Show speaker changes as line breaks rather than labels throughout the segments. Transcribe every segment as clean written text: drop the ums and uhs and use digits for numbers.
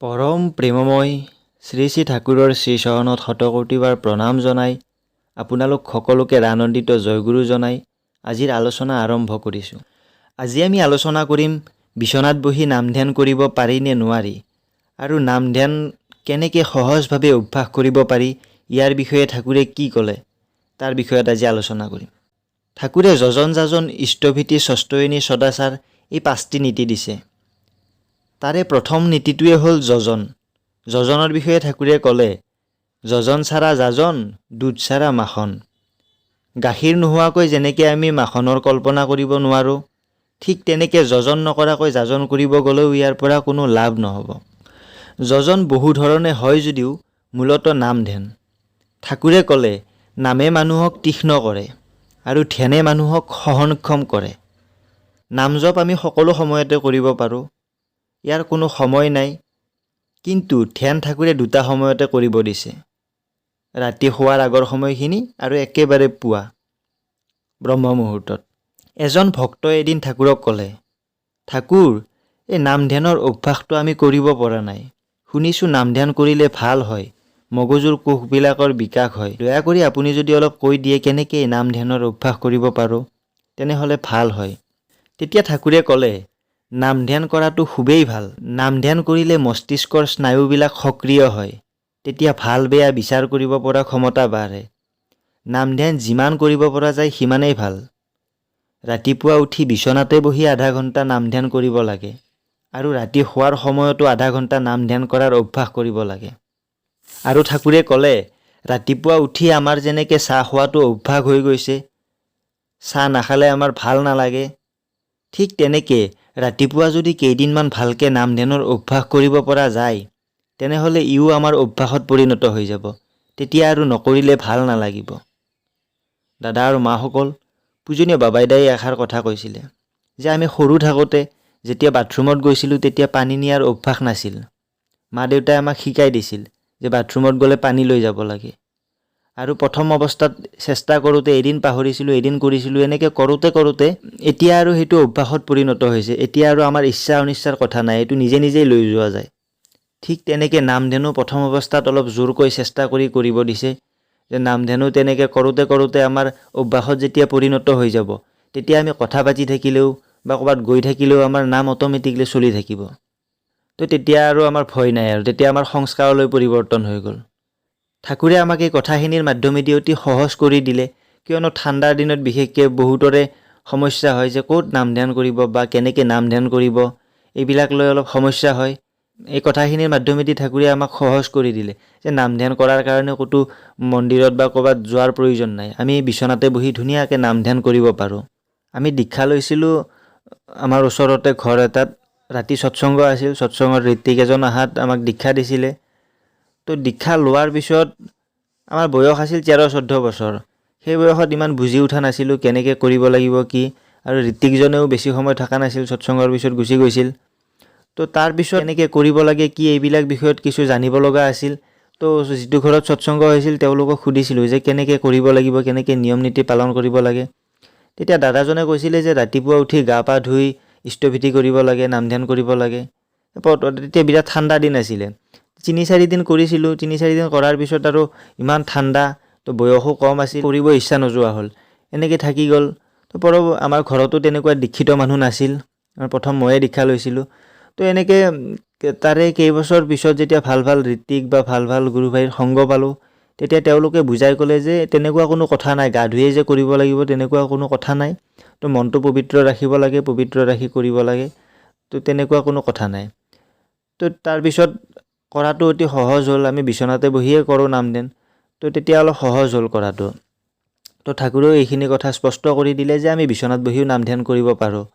পৰম প্ৰেমময় শ্ৰী শ্ৰী ঠাকুৰৰ শ্ৰীচৰণত শতকোটিবাৰ প্ৰণাম জনাই, আপোনালোক সকলোকে ৰানন্দিত জয়গুৰু জনাই আজিৰ আলোচনা আৰম্ভ কৰিছোঁ। আজি আমি আলোচনা কৰিম বিচনাত বহি নাম ধ্যান কৰিব পাৰি নে নোৱাৰি আৰু নাম ধ্যান কেনেকৈ সহজভাৱে অভ্যাস কৰিব পাৰি, ইয়াৰ বিষয়ে ঠাকুৰে কি ক'লে তাৰ বিষয়ত আজি আলোচনা কৰিম। ঠাকুৰে যজন, যাজন, ইষ্টভীতি, ষষ্ঠয়নী, সদাচাৰ এই পাঁচটি নীতি দিছে। তাৰে প্ৰথম নীতিটোৱে হ'ল যজন। যজনৰ বিষয়ে ঠাকুৰে ক'লে, যজন ছাড়া যাজন, দুধ ছাড়া মাখন। গাখীৰ নোহোৱাকৈ যেনেকৈ আমি মাখনৰ কল্পনা কৰিব নোৱাৰোঁ, ঠিক তেনেকৈ যজন নকৰাকৈ যাজন কৰিব গ'লেও ইয়াৰ পৰা কোনো লাভ নহ'ব। যজন বহু ধৰণে হয় যদিও মূলতঃ নাম ধ্যান। ঠাকুৰে ক'লে, নামে মানুহক তীক্ষ্ণ কৰে আৰু ধ্যানে মানুহক সহনক্ষম কৰে। নাম জপ আমি সকলো সময়তে কৰিব পাৰোঁ, ইয়াৰ কোনো সময় নাই। কিন্তু ধ্যান ঠাকুৰে দুটা সময়তে কৰিব দিছে, ৰাতি শোৱাৰ আগৰ সময়খিনি আৰু একেবাৰে পুৱা ব্ৰহ্ম মুহূৰ্তত। এজন ভক্তই এদিন ঠাকুৰক ক'লে, ঠাকুৰ, এই নাম ধ্যানৰ অভ্যাসটো আমি কৰিব পৰা নাই। শুনিছোঁ নাম ধ্যান কৰিলে ভাল হয়, মগজুৰ কোষবিলাকৰ বিকাশ হয়। দয়া কৰি আপুনি যদি অলপ কৈ দিয়ে কেনেকৈ এই নাম ধ্যানৰ অভ্যাস কৰিব পাৰোঁ, তেনেহ'লে ভাল হয়। তেতিয়া ঠাকুৰে ক'লে, নাম ধ্যান কৰাটো খুবেই ভাল। নাম ধ্যান কৰিলে মস্তিষ্কৰ স্নায়ুবিলাক সক্ৰিয় হয়, তেতিয়া ভাল বেয়া বিচাৰ কৰিব পৰা ক্ষমতা বাঢ়ে। নাম ধ্যান যিমান কৰিব পৰা যায় সিমানেই ভাল। ৰাতিপুৱা উঠি বিচনাতে বহি আধা ঘণ্টা নাম ধ্যান কৰিব লাগে আৰু ৰাতি শোৱাৰ সময়তো আধা ঘণ্টা নাম ধ্যান কৰাৰ অভ্যাস কৰিব লাগে। আৰু ঠাকুৰে ক'লে, ৰাতিপুৱা উঠি আমাৰ যেনেকৈ চাহ খোৱাটো অভ্যাস হৈ গৈছে, চাহ নাখালে আমাৰ ভাল নালাগে, ঠিক তেনেকৈ ৰাতিপুৱা যদি কেইদিনমান ভালকৈ নাম ধ্যানৰ অভ্যাস কৰিব পৰা যায়, তেনেহ'লে ইও আমাৰ অভ্যাসত পৰিণত হৈ যাব। তেতিয়া আৰু নকৰিলে ভাল নালাগিব। দাদা আৰু মাসকল, পূজনীয় বাবাইদাই এষাৰ কথা কৈছিলে যে আমি সৰু থাকোঁতে যেতিয়া বাথৰুমত গৈছিলোঁ, তেতিয়া পানী নিয়াৰ অভ্যাস নাছিল। মা দেউতাই আমাক শিকাই দিছিল যে বাথৰুমত গ'লে পানী লৈ যাব লাগে। আৰু প্ৰথম অৱস্থাত চেষ্টা কৰোঁতে এদিন পাহৰিছিলোঁ, এদিন কৰিছিলোঁ। এনেকৈ কৰোঁতে কৰোঁতে এতিয়া আৰু সেইটো অভ্যাসত পৰিণত হৈছে। এতিয়া আৰু আমাৰ ইচ্ছা অনিচ্ছাৰ কথা নাই, এইটো নিজে নিজেই লৈ যোৱা যায়। ঠিক তেনেকৈ নামধ্যানো প্ৰথম অৱস্থাত অলপ জোৰকৈ চেষ্টা কৰি কৰিব দিছে যে নামধ্যানো তেনেকৈ কৰোঁতে কৰোঁতে আমাৰ অভ্যাসত যেতিয়া পৰিণত হৈ যাব, তেতিয়া আমি কথা পাতি থাকিলেও বা ক'ৰবাত গৈ থাকিলেও আমাৰ নাম অট'মেটিকলি চলি থাকিব। তো তেতিয়া আৰু আমাৰ ভয় নাই আৰু তেতিয়া আমাৰ সংস্কাৰলৈ পৰিৱৰ্তন হৈ গ'ল। ঠাকুৰে আমাক এই কথাখিনিৰ মাধ্যমেদি অতি সহজ কৰি দিলে, কিয়নো ঠাণ্ডাৰ দিনত বিশেষকৈ বহুতৰে সমস্যা হয় যে ক'ত নাম ধ্যান কৰিব বা কেনেকৈ নাম ধ্যান কৰিব, এইবিলাক লৈ অলপ সমস্যা হয়। এই কথাখিনিৰ মাধ্যমেদি ঠাকুৰে আমাক সহজ কৰি দিলে যে নাম ধ্যান কৰাৰ কাৰণে ক'তো মন্দিৰত বা ক'ৰবাত যোৱাৰ প্ৰয়োজন নাই, আমি বিচনাতে বহি ধুনীয়াকৈ নাম ধ্যান কৰিব পাৰোঁ। আমি দীক্ষা লৈছিলোঁ আমাৰ ওচৰতে ঘৰ এটাত। ৰাতি সৎসংগ আছিল। সৎসংগত ঋত্বিক এজন অহাত আমাক দীক্ষা দিছিলে। তো দীক্ষা লোৱাৰ পিছত আমাৰ বয়স আছিল 13-14 বছৰ। সেই বয়সত ইমান বুজি উঠা নাছিলোঁ কেনেকৈ কৰিব লাগিব কি। আৰু ঋত্বিকজনেও বেছি সময় থকা নাছিল, সৎসংগৰ পিছত গুচি গৈছিল। তো তাৰপিছত কেনেকৈ কৰিব লাগে কি, এইবিলাক বিষয়ত কিছু জানিব লগা আছিল। তো যিটো ঘৰত সৎসংগ হৈছিল, তেওঁলোকক সুধিছিলোঁ যে কেনেকৈ কৰিব লাগিব, কেনেকৈ নিয়ম নীতি পালন কৰিব লাগে। তেতিয়া দাদাজনে কৈছিলে যে ৰাতিপুৱা উঠি গা পা ধুই ইষ্টভীতি কৰিব লাগে, নাম ধ্যান কৰিব লাগে। তেতিয়া বিৰাট ঠাণ্ডা দিন আছিলে। 3-4 দিন কৰিছিলোঁ। 3-4 দিন কৰাৰ পিছত আৰু ইমান ঠাণ্ডা, তো বয়সো কম আছিল, কৰিব ইচ্ছা নোযোৱা হ'ল, এনেকৈ থাকি গ'ল। তো আমাৰ ঘৰতো তেনেকুৱা দীক্ষিত মানুহ নাছিল, প্ৰথম ময়ে দীক্ষা লৈছিলোঁ। তো এনেকৈ তাৰে কেইবছৰ পিছত যেতিয়া ভাল ভাল ঋত্বিক বা ভাল ভাল গুৰুভাইৰ সংগ পালোঁ, তেতিয়া তেওঁলোকে বুজাই ক'লে যে তেনেকুৱা কোনো কথা নাই, গা ধুয়ে যে কৰিব লাগিব তেনেকুৱা কোনো কথা নাই। তো মনটো পবিত্ৰ ৰাখিব লাগে, পবিত্ৰ ৰাখি কৰিব লাগে, তো তেনেকুৱা কোনো কথা নাই। তো তাৰপিছত কৰাটো অতি সহজ হ'ল। আমি বিচনাতে বহিয়ে কৰোঁ নাম ধ্যান। তো তেতিয়া অলপ সহজ হ'ল কৰাটো। তো ঠাকুৰেও এইখিনি কথা স্পষ্ট কৰি দিলে যে আমি বিচনাত বহিও নাম ধ্যান কৰিব পাৰোঁ।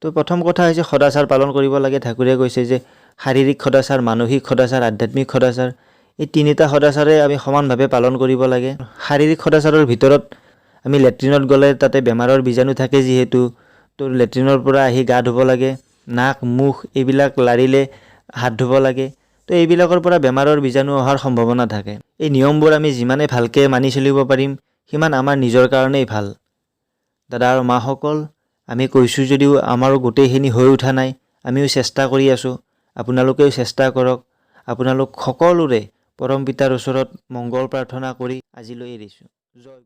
তো প্ৰথম কথা হৈছে সদাচাৰ পালন কৰিব লাগে। ঠাকুৰে কৈছে যে শাৰীৰিক সদাচাৰ, মানসিক সদাচাৰ, আধ্যাত্মিক সদাচাৰ, এই তিনিটা সদাচাৰে আমি সমানভাৱে পালন কৰিব লাগে। শাৰীৰিক সদাচাৰৰ ভিতৰত আমি লেট্ৰিনত গ'লে তাতে বেমাৰৰ বীজাণু থাকে যিহেতু, তো লেট্ৰিনৰ পৰা আহি গা ধুব লাগে, নাক মুখ এইবিলাক লাৰিলে হাত ধুব লাগে। তো এইবিলাকৰ পৰা বেমাৰৰ বীজাণু অহাৰ সম্ভাৱনা থাকে। এই নিয়মবোৰ আমি যিমানে ভালকৈ মানি চলিব পাৰিম, সিমান আমাৰ নিজৰ কাৰণেই ভাল। দাদা আৰু মাসকল, আমি কৈছোঁ যদিও আমাৰো গোটেইখিনি হৈ উঠা নাই। আমিও চেষ্টা কৰি আছোঁ। আপোনালোকেও চেষ্টা কৰক। আপোনালোক সকলোৰে পৰমপিতাৰ ওচৰত মংগল প্ৰাৰ্থনা কৰি আজিলৈ এৰিছোঁ। জয়।